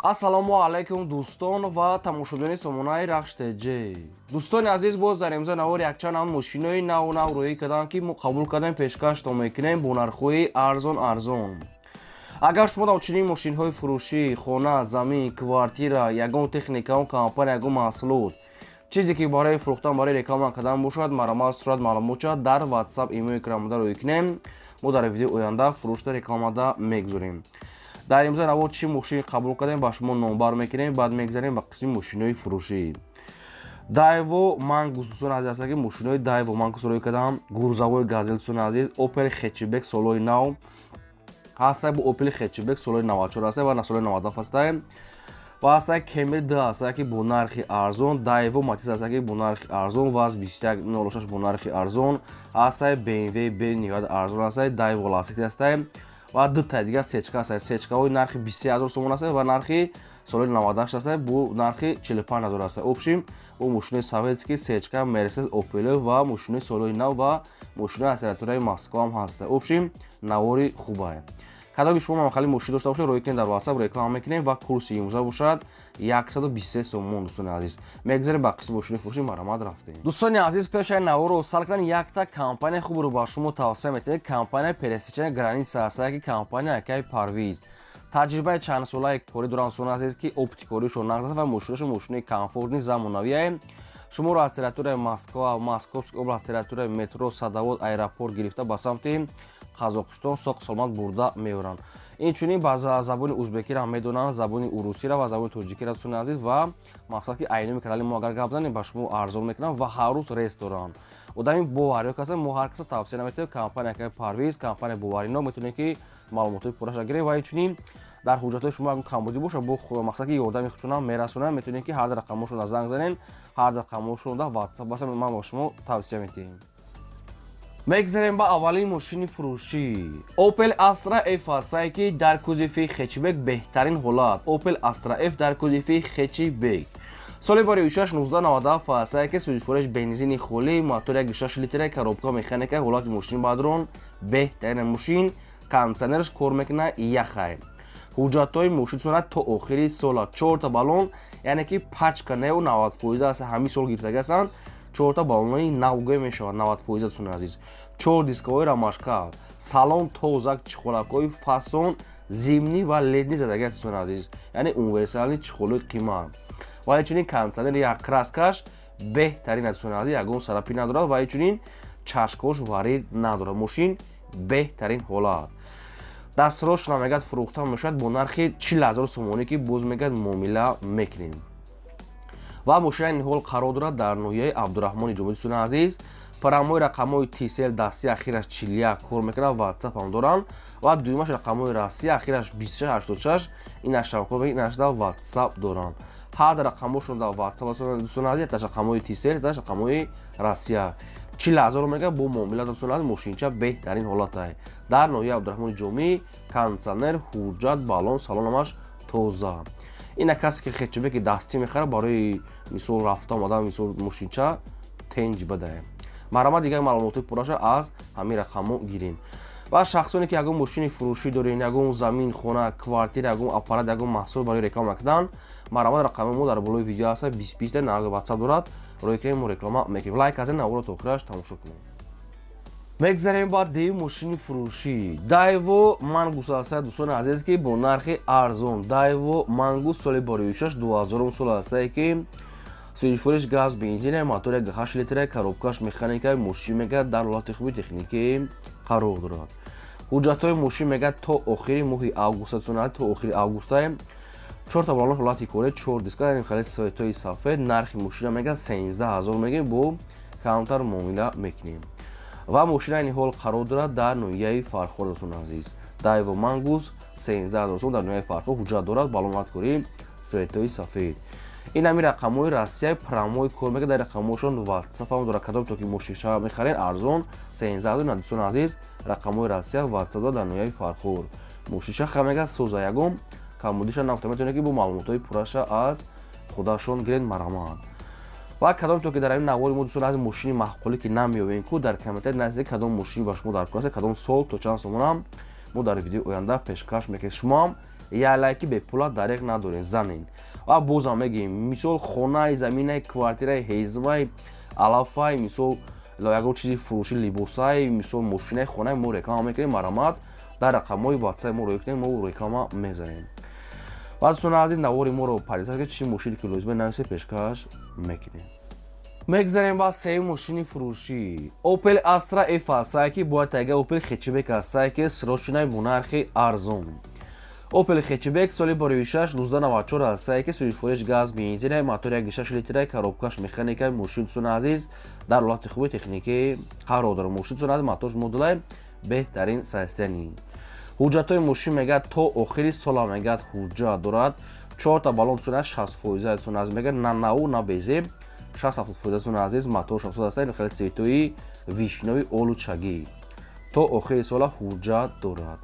Ассалому алайкум, дӯстон ва тамошобинони сомонаи Рахш ТЖ. Дӯстони азиз, боз дар имза навор якчанд ҳам мошинои наву нав рӯӣ кардам, ки мо қабул кардем, пешкаштон мекунем бо нархҳои арзон арзон. Агар шумо дар чунин мошинҳои фурӯшӣ, хона, замин, квартира, ягон техника, он компания, ягон маҳсулот, чизе ки барои фурӯхтан, барои реклама кардан бошад, марҳамат, сурат, маълумотча дар WhatsApp, имои крамода рӯӣ кунем. Мо дар видеои оянда фурӯшта, рекламада мегузорем. Дар имза навор чӣ мошин қабул кардем, ба шумо номбар мекунем, баъд мегзарем ба қисми мошинои фурӯшӣ. Дайво Мангус, дӯстони азиз, аст ки мошинои Дайво Мангус рӯй кардам, грузовой Газель, дӯстони азиз, Опел хэтчбек солҳои нав ҳастай, бо Опел хэтчбек солҳои 94 ҳастай ва соли 97 ҳастай ва ҳастай Кемри д ҳастай, ки бо нархи арзон, Дайво Матиз ҳастай, ки бо нархи арзон, ВАЗ 2106 бо нархи арзон ҳастай, БМВ бениҳоят арзон ҳастай, Дайво Ласети ҳастай ва дутай дигар сечка ҳастай. Сечкаҳои нархи 23 000 сомон ҳастай ва нархи соли 98 ҳастай, бо нархи 45 000 ҳастай. Общем, бо мошинои советский, сечка, Мерседес, Опел ва мошинои солҳои нав ва мошинои аз территорияи Москва ҳам ҳастай. Общем, навори хубае. Кадоми шумо махали мошин дошта бошед, рӯй кунед дар WhatsApp, реклама мекунем ва курси имрӯза бошад 123 сомон. Дӯстони азиз, мегзарем ба қисми мошини фурӯшӣ, марҳамат, рафтем. Дӯстони азиз, пешаи наворро сар кардан якта компания хубро ба шумо тавсия метиҳем. Компания «Пересечения граница» ҳаста, ки компания акаи Парвиз таҷрибаи чандсолаи корӣ доранд, дӯстони азиз, ки опыти коришон нағз аст ва мошинашон мошинои комфортный, замонавие. Шуморо аз территорияи Москва, Московский област, территорияи метро Садовод, аэропорт гирифта, ба самти Қазоқистон соқ саломат бурда меоранд. Инчунин ба забони узбекиро ҳам медонанд, забони урусиро ва забони тоҷикиро, дӯстони азиз. Ва мақсад ки айноми канали мо агар гап занем, ба шумо арзон мекунанд ва ҳар рӯз рейс доранд. Одами боварӣ каса мо ҳар каса тавсия наметавем. Компания ка Парвиз, компания боварино, метавонед ки маълумотҳои пурраша гиред ва инчунин дар ҳуҷҷатҳои шумо ягон камбудӣ бошад, бо мақсад ки ёрдами худшонам мерасонанд. Метавонед ки ҳар рақамошонда занг занед, ҳар рақамошонда WhatsApp баса, ман ба шумо тавсия медиҳем. Мегзарем ба аввалин мошини фурӯшӣ. Opel Astra F ҳастае, ки дар кузови хэтчбек беҳтарин ҳолат. Opel Astra F дар кузови хэтчбек соли бори 6 1997 ҳастае, ки сӯзишвориш бензини холӣ, мотор 1,6 литра, коробка механика, ҳолати мошин бадрон беҳтарин. Мошин кондиционераш кор мекунад, яхай. Ҳуҷҷатҳои мошин сонад то охири сола. Чорта баллон, яъне ки пачка неу 90% аст, ҳамин сол гирифтагӣ ҳастанд. Чорта баллонои навгӯя мешавад 90%, дӯстони азиз. Чор дисковои ромашка, салон тозак, чехолакҳои фасон, зимний ва летний задагӣ аст, дӯстони азиз, яъне универсальный чехолои қимат ва инчунин кондиционер як, краскаш беҳтарин аст, дӯстони азиз, ягон сарапӣ надорад ва инчунин чашкош варид надорад. Мошин беҳтарин ҳолат. Дастрошна мегӯяд, фурӯхта мешавад бо нархи 40 000 сомонӣ, ки боз мегӯяд, муомила мекунем. Ва мошина ин ҳол қарор дорад дар ноҳияи Абдураҳмони Ҷомӣ, дӯстони азиз. Прямой рақамҳои Тисел дасти, ахираш 41 кор мекунад, WhatsApp ҳам доранд ва дуюмаш рақамҳои Россия, ахираш 2686, инашам кор мекунад, инаш дар WhatsApp доранд. Ҳар рақамҳошон дар WhatsApp, дӯстони азиз, якташ рақамҳои Тисел, якташ рақамҳои Россия. 40 000 мега бо муомила, дӯстони азиз. Мошинча беҳтарин ҳолатае дар ноҳияи Абдураҳмони Ҷомӣ, кондиционер, ҳуҷҷат, баллон, салонамаш тоза. Ина касе ки хэтчбеки дастӣ мехарад, барои мисол рафта омадан, мисол мошинча тенҷ бадаем. Марҳамат, дигар маълумотҳои пурраша аз ҳамин рақамҳо гирем. Ва шахсоне ки ягон мошини фурӯшӣ дорен, ягон замин, хона, квартира, ягон аппарат, ягон маҳсул барои реклама кардан, марҳамат, рақами мо дар болои видео ҳаста, 20 20 WhatsApp дорад, рӯи ки мо реклама мекунем. Лайк аз наворо то охираш тамошо кунем. Мегзарем ба деви мошини фурӯшӣ. Дайво Мангус ҳаста, дӯстони азиз, ки бо нархи арзон. Дайво Мангус соли бори 6 2000 сол ҳастае, ки сӯзишвориш газ, бензин, мотор 1,8 литра, коробкаш механика. Мошин мегӯяд, дар ҳолати хуби техникӣ қарор дорад. Ҳуҷҷатҳои мошин мегӯяд, то охири моҳи август, то охири августае. Чорта баллон ҳолати коре, чор диска, яъне хеле цветои сафед. Нархи мошина мегӯяд, 13 000 мегӯем, бо камтар муомила мекунем. Ва мошина ин ҳол қарор дорад дар ноҳияи Фархор, дӯстони азиз. Дайво Мангус 13 000 сом, дар ноҳияи Фархор, ҳуҷҷат дорад, баллон ҳолати корӣ, цветои сафед. Ин ҳамин рақамҳои Россия прямой кор мекунад, дар рақамҳошон WhatsApp ҳам дорад. Кадом то ки мошинша мехарен арзон, 13 000, дӯстони азиз, рақамҳои Россия, WhatsApp дорад, дар ноҳияи Фархор. Мошинша ха мегӯяд, соза, ягон камбудиша нафта. Метавонед ки бо маълумотҳои пурраша аз худашон гиред, марҳамат. Ва кадом то ки дар ҳамин навори мо, дӯстон, аз мошини маъқулӣ ки намеёбем ку, дар комментарий нависед, кадом мошин ба шумо дар кор аст, кадом сол, то чанд сомонам, мо дар видеои оянда пешкаш мекунем. Шумоам Як лайки бепула дареғ надорем, занен. Ва бозам мегӯем, мисол, хонаи, заминаи, квартираи, ҳезмаи, алафай, мисол, ягон чизи фурӯши, либосай, мисол, мошинаи, хонаи мо реклама мекунем. Марҳамат, дар рақамҳои ватсапи мо роӣ кунем, мо реклама мезанем. Ва, дӯстони азиз, навори моро подписаться, чӣ мошине ки лозима, нависе, пешкаш мекунем. Мегзарем ба сеюм мошини фурӯшӣ. Opel Astra F ҳастае, ки бояд тайга Opel хэтчбек ҳастае, ки срочный, бо нархи арзон. Opel хэтчбек соли 2006, 1994 ҳастае, ки сӯзишвориш газ, бензина, мотор 1,6 литра, коробкаш механика. Мошин, дӯстони азиз, дар ҳолати хуби техникӣ қарор дорад. Мошин, дӯстони азиз, моторш модулай, беҳтарин состояние. Ҳуҷҷатҳои мошин, мегӯяд, то охири сола, мегӯяд, ҳуҷҷат дорад. Чорта баллон, дӯстони азиз, 60%, дӯстони азиз, мегӯяд, на наву, на безеб, 60-70%, дӯстони азиз. Мотор 600 аст, хеле цветои вишнёвый, олучагӣ. То охири сола ҳуҷҷат дорад.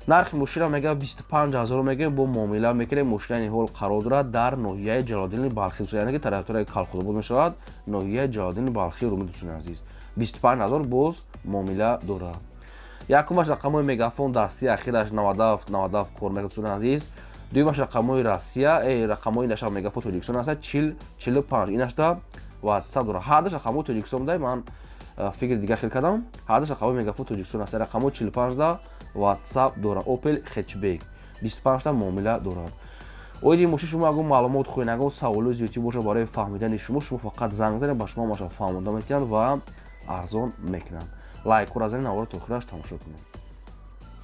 Нархи мошина, мегӯяд, 25 000 мегӯем, бо муомила мекунем. Мошина ҳол қарор дорад дар ноҳияи Ҷалолиддини Балхӣ, яъне ки тарафдораи Калхозобод мешавад, ноҳияи Ҷалолиддини Балхӣ, Румӣ. Дӯстони азиз, 25 000, боз муомила дорад. Якумаш рақамҳои Мегафон дастӣ, ахираш 97 97 кор мекунад, дӯстони азиз. Дуюмаш рақамҳои Россия, рақамҳои наша Мегафон Тоҷикистон аст, 40 45, инашда ватсап дорад. Ҳардаш рақамҳои Тоҷикистон будай, ман фикри дига хел кардам. Ҳардаш рақамҳои Мегафон Тоҷикистон аст, рақамҳои 45 да ватсап дорад. Opel хэтчбек 25 та муомила дорад. Оиди мошин шумо ягон маълумот хоҳед, ягон саволои зиёдтӣ бошад барои фаҳмидани шумо, шумо фақат занг занед, ба шумо маша фаҳмонда метиҳанд ва арзон мекунанд. Лайкура занед, наворо то охираш тамошо кунед.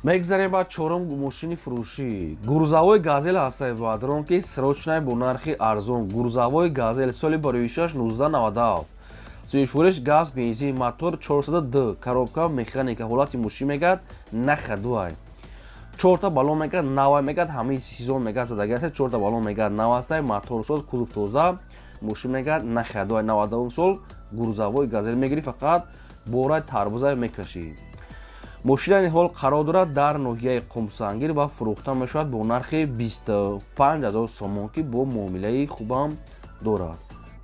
Мегзарем ба чорум мошини фурӯшӣ. Грузовой Газел ҳастае, бадрон, ки срочный, бо нархи арзон. Грузовой Газел соли 2006, 1997, сӯзишвориш газ, бензин, мотор 402, коробка механика. Ҳолати мошин, мегӯяд, на ходовой. Чорта баллон, мегӯяд, навай, мегӯяд, ҳамаи сезон, мегӯяд, задаги аст. Чорта баллон, мегӯяд, нав астай, мотор соз, кузов тоза. Мошин, мегӯяд, на ходовой. 97 сол грузовой Газел мегирӣ, фақат борай тарбузай мекашӣ. Мошинани ҳол қарор дорад дар ноҳияи Қумсангир ва фурӯхта мешавад бо нархи 25 000 сомон, ки бо муомилаи хубам дорад.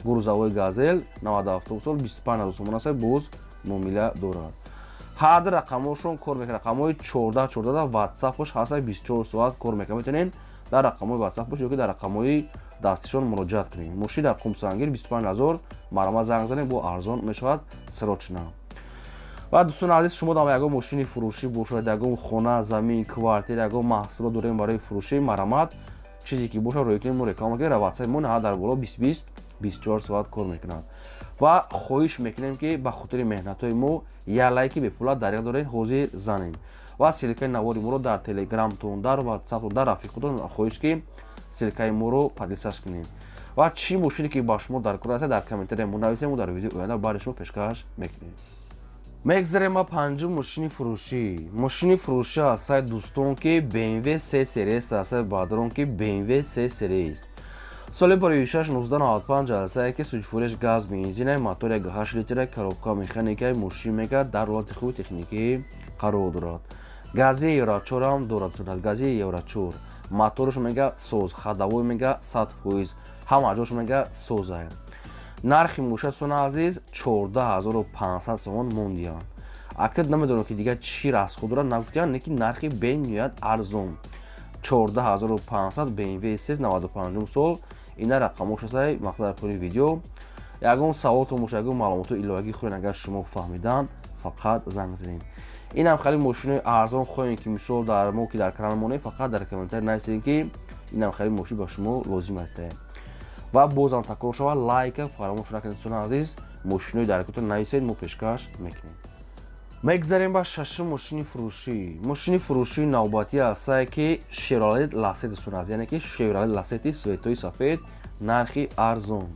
Грузовой Газел 97 сол, 25 000 сомон аст, боз муомила дорад. Ҳар рақамҳошон кор мекунад, рақамҳои 14 14 ватсапош ҳаст, 24 соат кор мекунад. Метавонед дар рақамҳои ватсапош ёки дар рақамҳои дастишон муроҷиат кунед. Мошин дар Қумсангир, 25 000, марҳамат, занг занед, бо арзон мешавад, срочно. Ва, дӯстони азиз, шумо дар ягон мошини фурӯшӣ бошад, ягон хона, замин, квартира, ягон маҳсулот дорем барои фурӯшӣ, марҳамат, чизе ки бошад, роӣ кунем, мо реклама кунем. Ватсапи мо наҳа дар боло 20 20 24 соат кор мекунад. Ва хоҳиш мекунем, ки ба хотири меҳнатҳои мо як лайки бепула дареғ доред, ҳозир занед ва ссылкаи навори моро дар Телеграмтон, дар Ватсаптон, дар рафиқотон, хоҳиш ки ссылкаи моро поделиться кунед. Ва чӣ мошине ки ба шумо дар кор аст, дар комментария мо нависем, мо дар видеои оянда барои шумо пешкаш мекунем. Мегзарем ба панҷум мошини фурӯшӣ. Мошини фурӯшӣ ҳастай, дӯстон, ки BMW C Series ҳастай, бадрон, ки BMW C Series соли 2006, 1995 ҳастае, ки сӯзишвориш газ, бензина, мотор 1,8 литра, коробка механикаи. Мошин, мегӯяд, дар ҳолати хуби техникӣ қарор дорад. Гази Евро 4 ҳам дорад, гази Евро 4. Моторш, мега, соз, ходовой, мега, 100%, ҳама ҷош, мега, созае. Нархи мошина, дӯстони азиз, 14 500 сомон мондиянд. Акид намедонам, ки дигар чӣ расход дорад, нагуфтиянд, лекин нархи бениҳоят арзон, 14 500, BMW C 95 сол. Ина рақамош астай, мақсад, дар пои видео. Ягон саволтон боша, ягон маълумоти иловагӣ хоҳед, агар шумо фаҳмидан, фақат занг занед. Инам хеле мошинои арзон хоҳем, ки мисол дар мо, ки дар канал монем, фақат дар комментарий нависед, ки инам хеле мошин ба шумо лозим аст. Ва бозам такрор шавад, лайка фаромӯш накунед. Дӯстони азиз, мошинои даркотон нависед, мо пешкаш мекунем. Мегзарем ба шашум мошини фурӯшӣ. Мошини фурӯшии навбатӣ ҳастае, ки Шевролет Ласет, дӯстони азиз, яъне ки Шевролет Ласети цветои сафед, нархи арзон,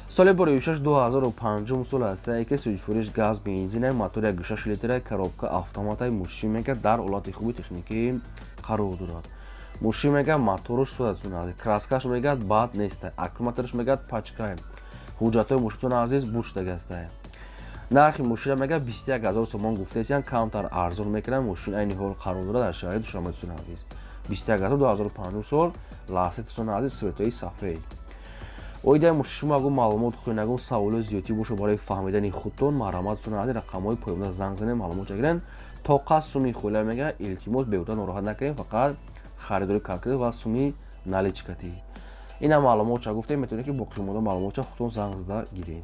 соли 2006, 2005 сол ҳастае, ки сӯзишвориш газ, бензина, мотор 1,6 литра, коробка автоматай. Мошин, мега, дар ҳолати хуби техникӣ қарор дорад. Мошин, мега, моторш суратсуна, краскаш, мега, бад неста, аккумуляторш, мега, пачкай. Ҳуҷҷатҳои мошинтон, азиз, бушдагастае. Нархи мошина, мега, 21 000 сомон гуфтаистиян, камтар арзон мекунанд. Мошин айни ҳол қарор дорад дар шаҳри Душанбе, дӯстони азиз. 21 000, 2005 сол, Ласет, дӯстони азиз, цветои сафед. Оидаи мошин шумо ягон маълумот хоҳед, ягон саволои зиёдтӣ бошад барои фаҳмидани худтон, марҳамат, дӯстони азиз, рақамҳои поёнда занг занед, маълумот гирен. Тоқат суми хола, мега, илтимос, беҳуда нороҳат накунем, фақат Харидори конкрет ва суми наличкатӣ. Ина маълумотча гуфтем, метавонед, ки боқимонда маълумотча худтон занг зада гиред.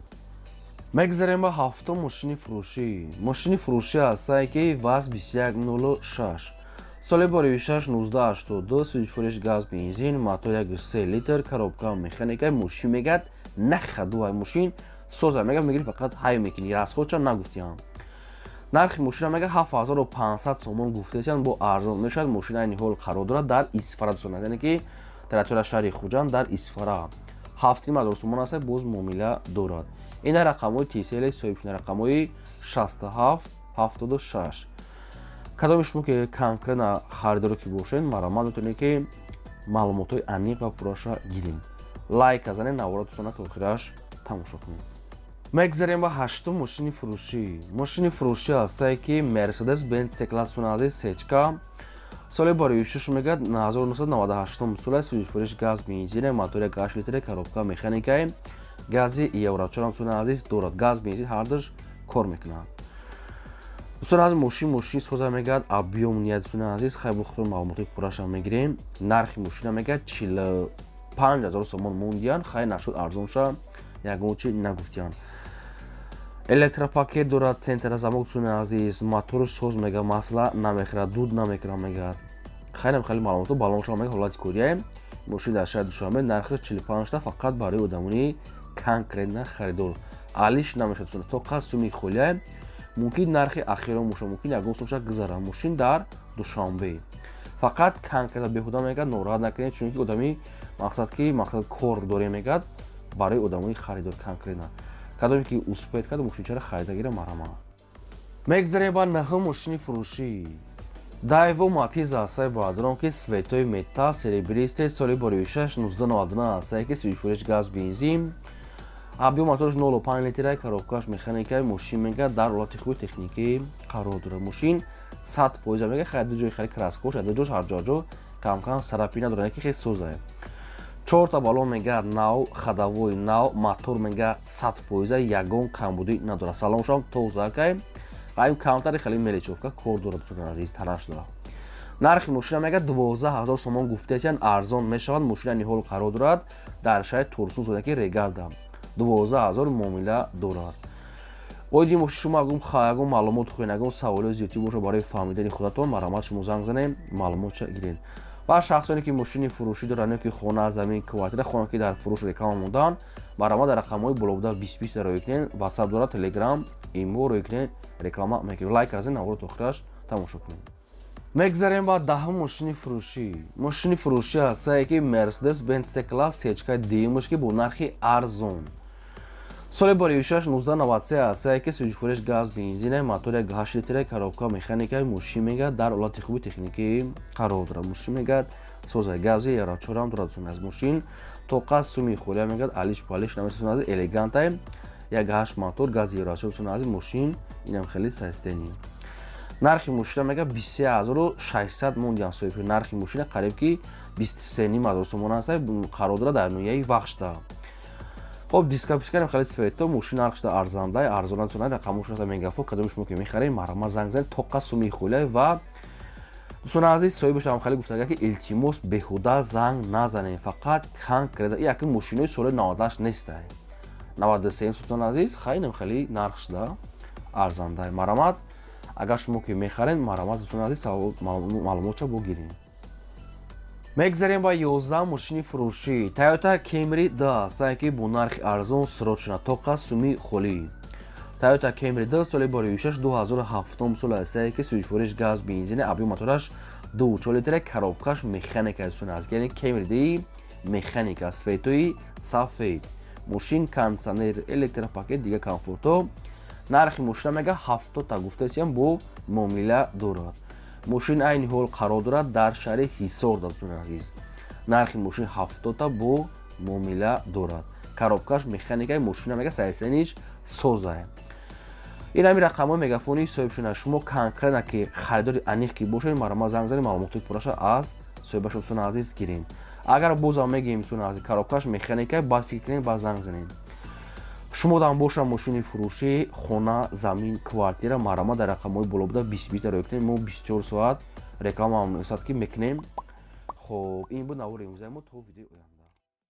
Мегзарем ба ҳафтум мошини фурӯшӣ. Мошини фурӯшӣ ҳастае, ки ВАЗ 2106, соли боривишаш 1982, сӯзишвориш газ, бензин, мотор 1,3 литр, коробка механика. Мошин мегӯяд, нахадувай, мошин соза мега, мегири, фақат ҳай мекунӣ, расходча нагуфтиям. Нархи мошина мега 7500 сомон гуфтесиан, бо арзон мешавад. Мошина айни ҳол қарор дорад дар Исфара, дӯстон, яъне ки территория шаҳри Хуҷанд, дар Исфара. 7500 сомон аст, боз муомила дорад. Ина рақамҳои тисели соҳибшуда, рақамҳои 67 76. Кадоми шумо ки конкретно харидоро ки бошед, марҳамат, метавонед, ки маълумотҳои аниқ ва пурраша гирем. Лайк занед, навора дӯстона то охираш тамошо кунед. Мегзарем ба ҳаштум мошини фурӯшӣ. Мошини фурӯшӣ ҳастае, ки Мерседес Бенз С-класс азиз, сечка, соли бароишаш мегӯяд 1998 сола, сӯзишвориш газ, бензин, мотори 8 литре, коробка механикаи, гази евро 4 дӯстони азиз дорад, газ, бензин ҳардуш кор мекунад. Дӯстони азиз, мошин соза мегӯяд, объём ният. Дӯстони азиз, хай, бо маълумоти пурраша мегирем. Нархи мошина мегӯяд 45 000 сомон мондиян, хай, нашуд арзонша, ягон чи нагуфтиян. Электропакет дорад, центрозамок. Дӯстони азиз, моторш соз мега, масла намехӯрад, дуд намекунад мегӯяд. Хайрам, хеле маълумото балонша мега, ҳолати корияе. Мошин дар шаҳри Душанбе, нархи 45-та, фақат барои одамони конкретно харидор, алиш намешавад. То қад суми холия мумкин нархи ахирон боша, мумкин ягон сумша гузара. Мошин дар Душанбе, фақат конкретно, беҳуда мегӯяд, нороҳат накунед, чунки одами мақсад ки мақсад кор дорем мегӯяд. Барои одамои харидор конкретно, кадоме ки успеть кард, мошинчаро харида гира, марҳамат. Мегзарем ба наҳум мошини фурӯшӣ. Дайво Матиз ҳастаи, бародарон, ки цветои металл серебристый, соли боривишаш 1999 ҳастае, ки сӯзишвориш газ, бензин, объём мотораш 0,5 литра, коробкаш механикаи. Мошин мега дар ҳолати хуби техникӣ қарор дорад. Мошин 100% мега. Хай, ду ҷои хеле краскош, ду ҷош, ҳар ҷо камкам царапина дорад, ки хеле созае. Чорта балон мега нав, ходовой нав, мотор мега 100%, ягон камбудӣ надорад, салоншам тозакай, ҳайм камтари хеле мелочёвка кор дорад. Дӯстони азиз, танаш дорад. Нархи мошина мега 12 000 сомон гуфтаятян, арзон мешавад. Мошина ниҳол қарор дорад дар шаҳри Турсун зода, ки Регарда. 12 000 муомила дорад. Оиди мошин шумо ягон маълумот хоҳед, ягон саволои зиёдтӣ бошад барои фаҳмидани худатон, марҳамат, шумо занг занем, маълумотша гиред. Ва шахсоне ки мошини фурӯшӣ доранд ё ки хона, замин, квартира, хона ки дар фурӯш реклама мондаанд, марҳамат, дар рақамҳои боло буда 20 20 рӯй кунед. Ватсап дорад, Телеграм, Имо рӯй кунед, реклама мекунед. Лайк казен, наворо то охираш тамошо кунед. Мегзарем ба даҳум мошини фурӯшӣ. Мошини фурӯшӣ ҳастае, ки Мерседес Бенз С класс сечкаи дуюмаш, ки бо нархи арзон, соли боривишаш 1993 ҳастае, ки сӯзишвориш газ, бензина, мотори 8 литра, коробка механикаи. Мошин мегӯяд дар ҳолати хуби техникӣ қарор дорад. Мошин мегӯяд соза, гази евро 4 дорад. Аз мошин тоқа суми холия мегӯяд, алиш палиш намесозад, элегантай, 1,8 мотор, гази евро 4. Аз мошин инам хеле состояние. Нархи мошина мега 23 600 мондиан соҳиб. Нархи мошина қариб ки 23 500 сомон аст, қарор дорад дар ноҳияи Вахшда. Хоб, диска пискарем, хеле цвето. Мошин нархшда арзандай, арзона тона. Рақамошона мегафо. Кадоми шумо ки мехаред, марҳамат, занг занед, тоқа суми холия. Ва дӯстони азиз, соҳибашам хеле гуфтага, ки илтимос, беҳуда занг назанед, фақат конкретно. Яки мошинои соли 98 нестай, 93. Дӯстони азиз, хайнам хеле нархшда арзандай. Марҳамат, агар шумо ки мехаред, марҳамат, дӯстони азиз, маълумотша богиред. Мегзарем ба 11 мошини фурӯшӣ. Тойота Кемри д ҳастае, ки бо нархи арзон, срочно, тоқа суми холӣ. Тойота Кемри д, соли боривишаш 2007 сол ҳастае, ки сӯзишвориш газ, бензин, объём мотораш 2,4 литра, коробкаш механика. Дӯстони азиз, яъне Кемри ди механика, цветои сафед мошин, кондитсионер, электропакет, дига комфорто. Нархи мошина мега 70-та гуфтасиям, бо муомила дорад. Мошин айни ҳол қарор дорад дар шаҳри Ҳисор. Дӯстони азиз, нархи мошин 70-та, бо муомила дорад, коробкаш механикаи. Мошина мега состояниш созае. Ин ҳами рақамҳои мегафони соҳибшуда. Шумо конкретно ки харидори аниқ ки бошед, марҳамат, занг занед, маълумотҳои пурраша аз соҳибашо, дӯстони азиз, гиред. Агар бозам мегӯем, дӯстони азиз, коробкаш механика, баъд фикр кунед, баъд занг занед. Шумо дам боша мошини фурӯшӣ, хона, замин, квартира, марҳамат, дар рақамҳои боло буда 20 20 рӯй кунед. Мо 24 соат реклама ки мекунем. Хоб, ин буд навори имрӯзаи мо. То видеои оянда.